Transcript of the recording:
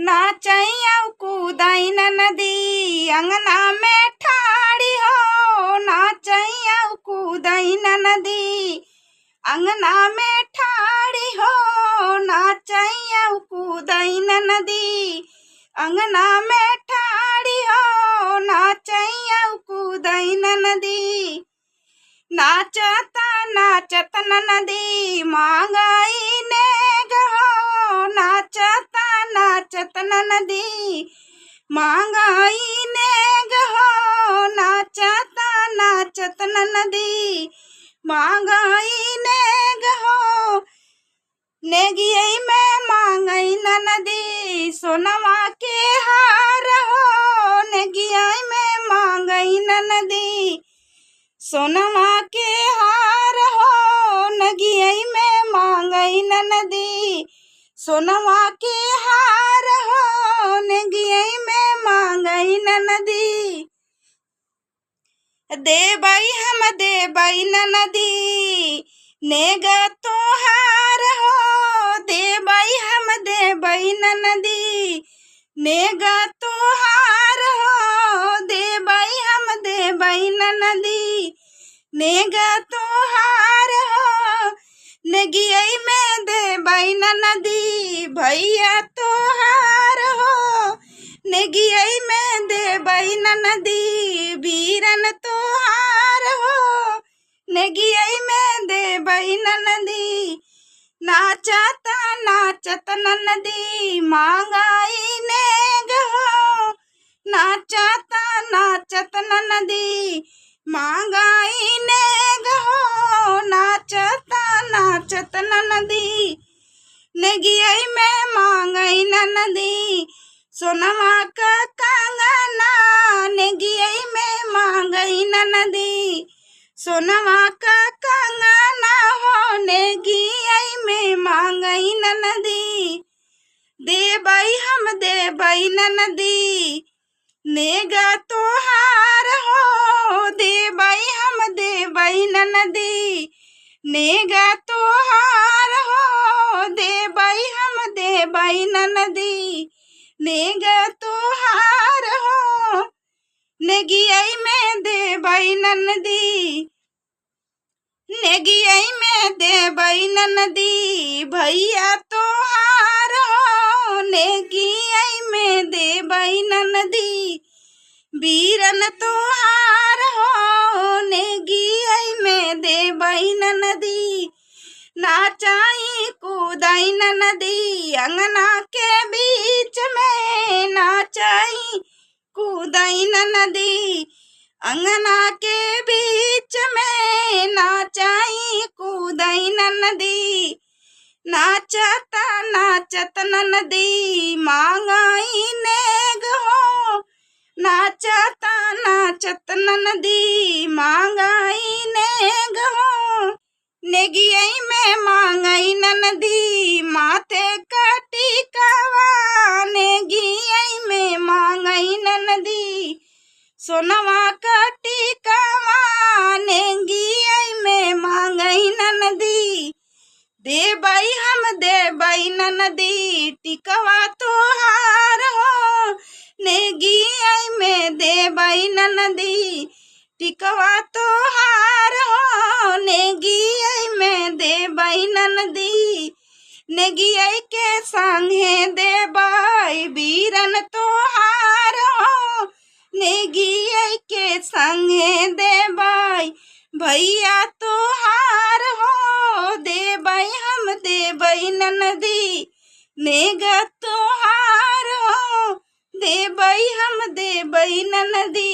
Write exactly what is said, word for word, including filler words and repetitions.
नाचै अउ कूदै ननदी, अंगना में ठाड़ी हो, नाचै अउ कूदै ननदी, अंगना में ठाड़ी हो, नाचै अउ कूदै ननदी, अंगना में ठाड़ी हो, नाचै अउ कूदै ननदी। नाचत नाचत ननदी मांगै नेग हो, नाचत नाचत ननदी मांगै नेग हो, नाचत नाचत ननदी मांगै नेग हो। नेगियै में मांगै ननदी सोनवा के हार हो, नेगियै में मांगै ननदी सोनवा के हार हो, नेगियै में मांगै ननदी सोनवा के हार हो, नेगियै में मांगै ननदी। देबै हम देबै ननदी नेग तोहार हो, देबै हम देबै ननदी नेग तोहार हो, देबै हम देबै ननदी नेग तोहार हो। नेगियै में देबै ननदी भैया तोहार हो, नेगियै में देबै ननदी बीरन तोहार हो, नेगियै में देबै ननदी। नाचत नाचत ननदी मांगै नेग हो, नाचत नाचत ननदी मांगै नेग हो, नाचत नाचत ननदी नेगियै में मांगै ननदी सोनवा का कंगना, नेगियै में मांगै ननदी सोनवा का कंगना हो, नेगियै में मांगै ननदी। देबै हम देबै ननदी नेग तोहार हो, देबै हम देबै ननदी नेग तोहार हो, देबै हम देबै ननदी नेग तोहार हो। नेगियै में देबै ननदी, नेगियै में देबै ननदी भैया तोहार हो, नेगियै में देबै ननदी बीरन तोहार हो, नेगियै में देबै ननदी। नाचै कूदै ननदी अंगना के बीच में, नाचै कूदै ननदी अंगना के बीच में, नाचै कूदै ननदी। नाचत नाचत ननदी मांगै नेग हो, नाचत नाचत ननदी मांगै नेग हो। नेगियै में मांगै ननदी माथे का टिकवा, नेगियै में मांगै ननदी सोनवा का टिकवा, नेगियै में मांगै ननदी। देबै हम देबै ननदी टिकवा तोहार हो, नेगियै में देबै ननदी टिकवा तोहार हो, नेगियै में देबै ननदी। नेगियै के संगे देबै बीरन तोहार हो, नेगियै के संगे देबै भैया तोहार हो, देबै हम देबै ननदी नेग तोहार हो, देबै हम देबै ननदी